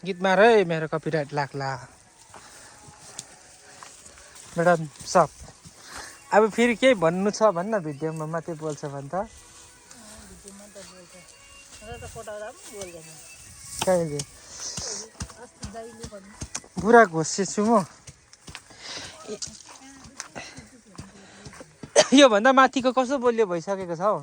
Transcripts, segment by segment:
गीत मार है मेरो कपिराइट लाग्ला मैडम सब अब फेरि केही भन्नु छ भन्न भिडियोमा मात्रै बोल्छ भन्छ कहिले पुरा घोसेछु म योभन्दा माथिको कसो बोल्यो भइसकेको छ हौ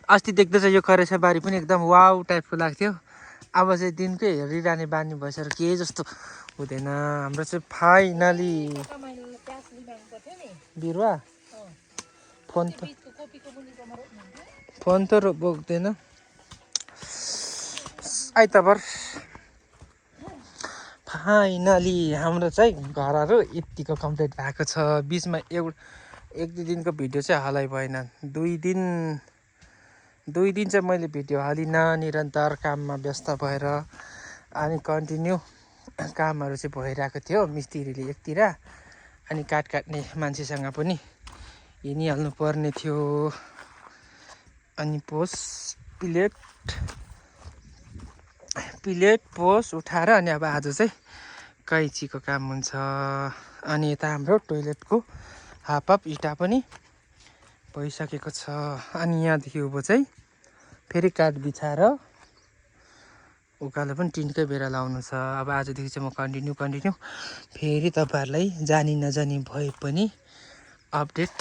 अस्ति देख्दा चाहिँ यो करेसाबारी पनि एकदम वाउ टाइपको लाग्थ्यो अब चाहिँ दिनकै हेरिरहने बानी भइसक्यो के जस्तो हुँदैन हाम्रो चाहिँ फाइनली बिरुवा फोन त बोक्दैन आइतबार फाइनली हाम्रो चाहिँ घरहरू यतिको कम्प्लिट भएको छ बिचमा एक दुई दिनको भिडियो चाहिँ हालै भएन दुई दिन चाहिँ मैले भिडियो हालिनँ निरन्तर काममा व्यस्त भएर अनि कन्टिन्यू कामहरू चाहिँ भइरहेको थियो मिस्त्रीले एकतिर अनि काट्ने मान्छेसँग पनि हिँडिहाल्नु पर्ने थियो अनि प्लेट पोस्ट उठाएर अनि अब आज चाहिँ कैँचीको काम हुन्छ अनि यता हाम्रो टोइलेटको हाफ इँटा पनि भइसकेको छ अनि यहाँदेखि उँभो चाहिँ फेरि काठ बिछाएर उकालो पनि टिनकै बेरा लाउनु छ अब आजदेखि चाहिँ म कन्टिन्यू फेरि तपाईँहरूलाई जानी नजानी भए पनि अपडेट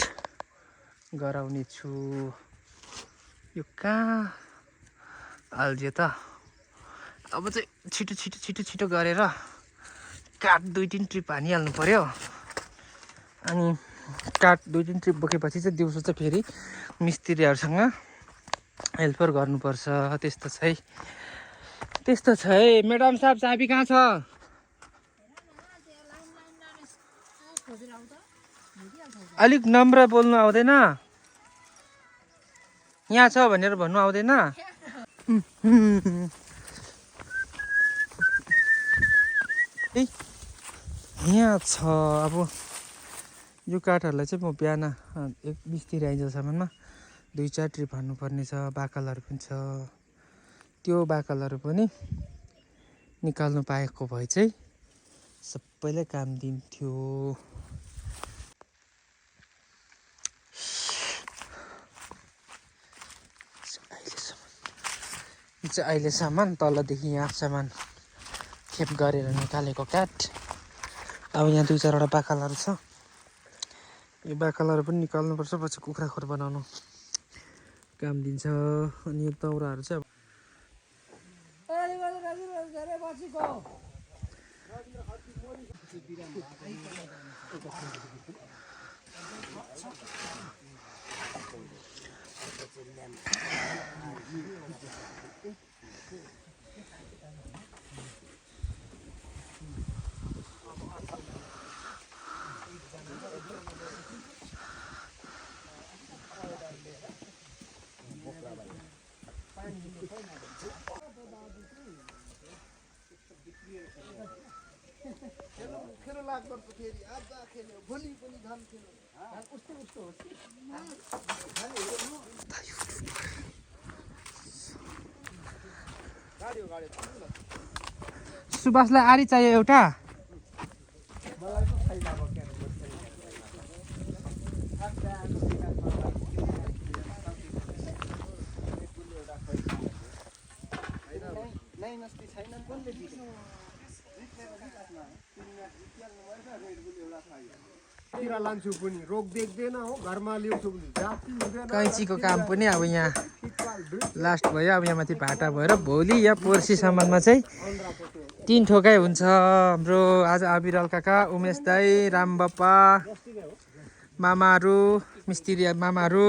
गराउने छु यो कहाँ हाल्दियो त अब चाहिँ छिटो गरेर काठ 2-3 ट्रिप हानिहाल्नु पर्यो अनि काठ 2-3 ट्रिप बोकेपछि चाहिँ दिउँसो चाहिँ फेरि मिस्त्रीहरूसँग हेल्पर गर्नुपर्छ त्यस्तो छ है मैडम साहब चाबी कहाँ छ अलिक नम्र बोल्नु आउँदैन यहाँ छ भनेर भन्नु आउँदैन यहाँ छ अब यो काठहरूलाई चाहिँ म बिहान एक 20 आइन्जेलसम्ममा 2-4 ट्रिप हान्नुपर्ने छ बाकलहरू पनि छ त्यो बाकलहरू पनि निकाल्नु पाएको भए चाहिँ सबैलाई काम दिन्थ्यो अहिलेसम्म तलदेखि यहाँसम्म खेप गरेर निकालेको काठ अब यहाँ 2-4वटा बाकलहरू छ यो बाकलहरू पनि निकाल्नुपर्छ पछि कुखुरा खोर बनाउनु काम दिन्छ अनि यो दाउराहरू चाहिँ सुभाषलाई आरी चाहियो एउटा कैँचीको काम पनि अब यहाँ लास्ट भयो अब यहाँ माथि भाटा भएर भोलि या पर्सिसम्ममा चाहिँ 3 ठोकाइ हुन्छ हाम्रो आज अविरल काका उमेश दाई राम बप्पा मामाहरू मिस्त्री मामाहरू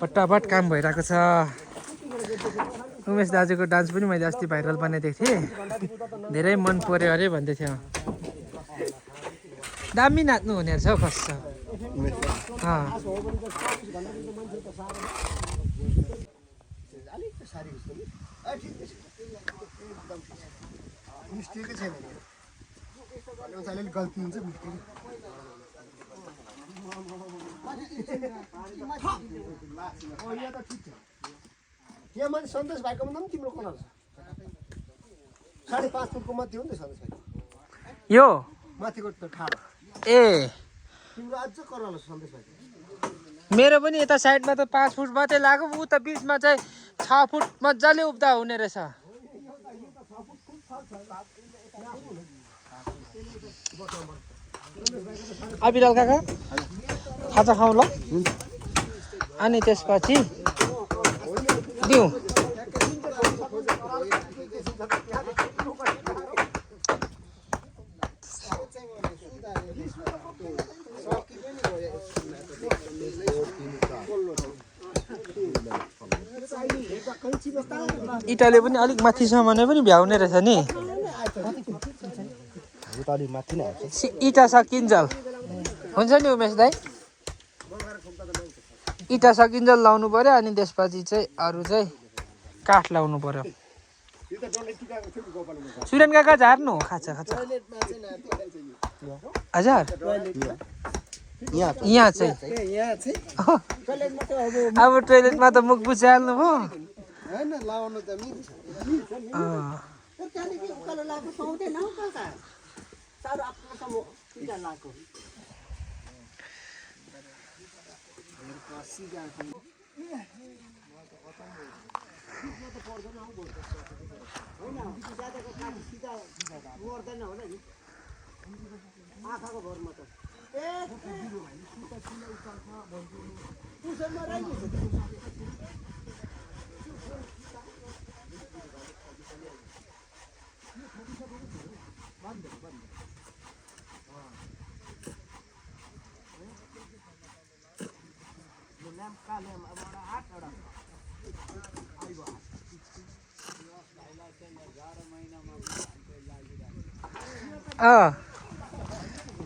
फटाफट काम भइरहेको छ उमेश दाजुको डान्स पनि मैले अस्ति भाइरल बनाइदिएको थिएँ धेरै मन पर्यो अरे भन्दै थियो दामी नाच्नु हुने रहेछ हौ कसो गल्ती हुन्छ यहाँ माथि सन्तोष भाइको भन्दा पनि तिम्रो कलर छ 5.5 फुटको माथि हो नि त सन्तोष भाइ यो माथिको त ठाडो ए तिम्रो अझ कलर छ सन्तोष भाइ मेरो पनि यता साइडमा त 5 फुट मात्रै लाग्यो उता बिचमा चाहिँ 6 फुट मजाले उब्दा हुने रहेछ अबिरल काका खाजा खाऊ ल अनि त्यसपछि दिउँ इटाले पनि अलिक माथिसम्म नै पनि भ्याउने रहेछ नि इटा सकिन्जल हुन्छ नि उमेश दाइ इटा सकिन्जल लाउनु पर्यो अनि त्यसपछि चाहिँ अरू चाहिँ काठ लाउनु पर्यो सुरेन काका झार्नु खाचा खाचा हजार यहाँ चाहिँ अब टोइलेटमा त मुख बुझिहाल्नु भयो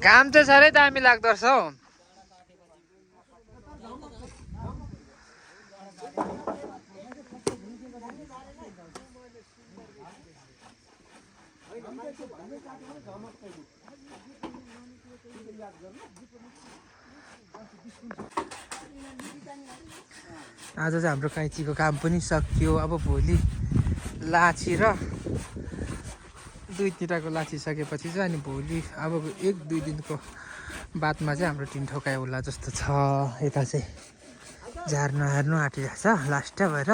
घाम चाहिँ साह्रै दामी लाग्दो रहेछ हौ आज चाहिँ हाम्रो कैँचीको काम पनि सकियो अब भोलि लाछी र दुईतिरको लाछी सकेपछि चाहिँ अनि भोलि अब 1-2 दिनको बादमा चाहिँ हाम्रो टिन ठोकाइ होला जस्तो छ यता चाहिँ झार्नु आँटिरहेछ लास्ट भएर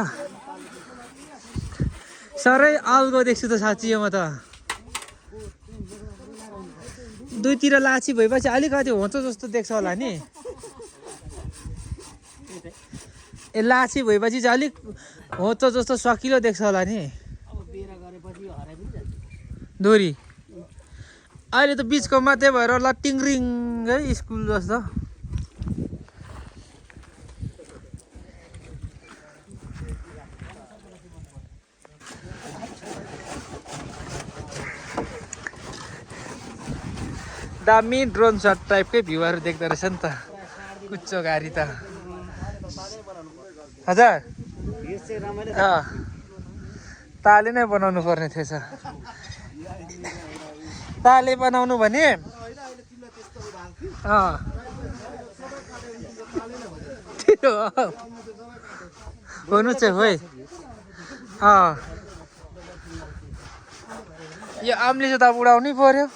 साह्रै अल्गो देख्छु त साँच्ची म त दुईतिर लाछी भएपछि अलिकति होचो जस्तो देख्छ होला नि ए लाछी भएपछि चाहिँ अलिक होचो जस्तो सकिलो देख्छ होला नि दोरी अहिले त बिचको मात्रै भएर लट्टिङरिङै स्कुल जस्तो दामी ड्रोन सट टाइपकै भ्यूहरू देख्दो रहेछ नि त कुच्चो गाडी त हजुर ताले नै बनाउनु पर्ने थिएछ ताले बनाउनु भने हुनु चाहिँ हो यो अम्लिसो त उडाउनै पर्यो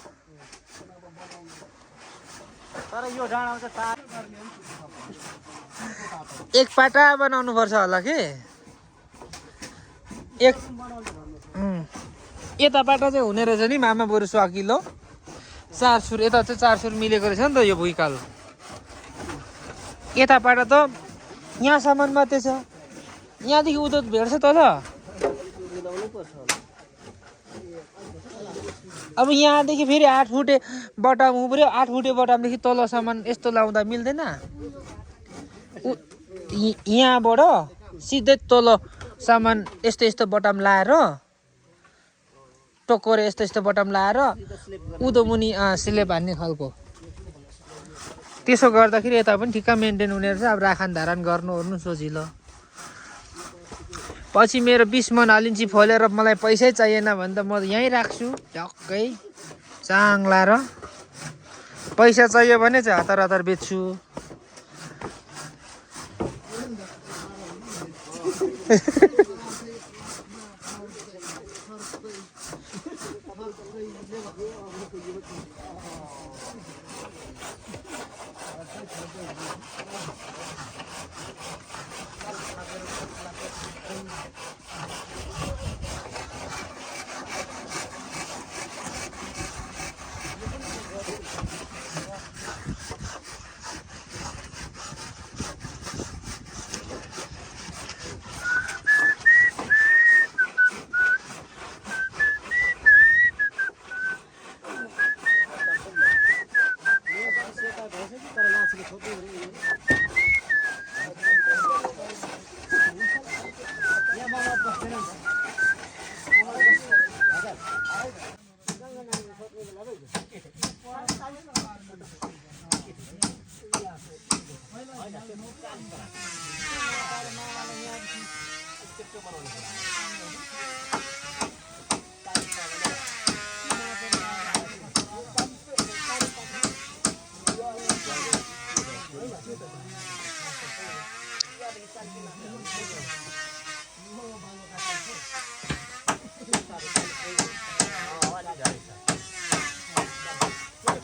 एक पाटा बनाउनु पर्छ होला कि एक यता पाटा चाहिँ हुने रहेछ नि मामा बरु सकिलो 4 सुर यता चाहिँ 4 सुर मिलेको रहेछ नि त यो भुइँकाल यता पाटा त यहाँसम्म मात्रै छ यहाँदेखि उता भेट्छ तल अब यहाँदेखि फेरि 8 फुटे बटाम उब्रियो 8 फुटे बटामदेखि तलसम्म यस्तो लाउँदा मिल्दैन यहाँबाट सिधै तलसम्म यस्तो बटाम लाएर टोकोर यस्तो बटाम लाएर उँधो मुनि स्लेब हान्ने खालको त्यसो गर्दाखेरि यता पनि ठिक्क मेन्टेन हुने रहेछ अब राखन धारन गर्नु सोचिलो पछि मेरो 20 मन हलिन्ची फोलेर मलाई पैसै चाहिएन भने त म यहीँ राख्छु ढक्कै चाङ लाएर पैसा चाहियो भने चाहिँ हतार बेच्छु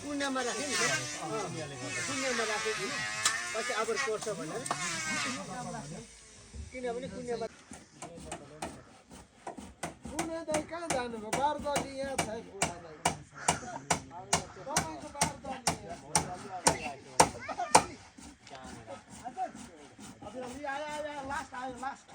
कुन्यामा राख्यो नि कुन्यामा राखेको पछि अब पर्छ भनेर किनभने कुन्यामा कुने दाइ कहाँ जानुभयो बारदली यहाँ छ तपाईँको बारदली आयो लास्ट आयो लास्ट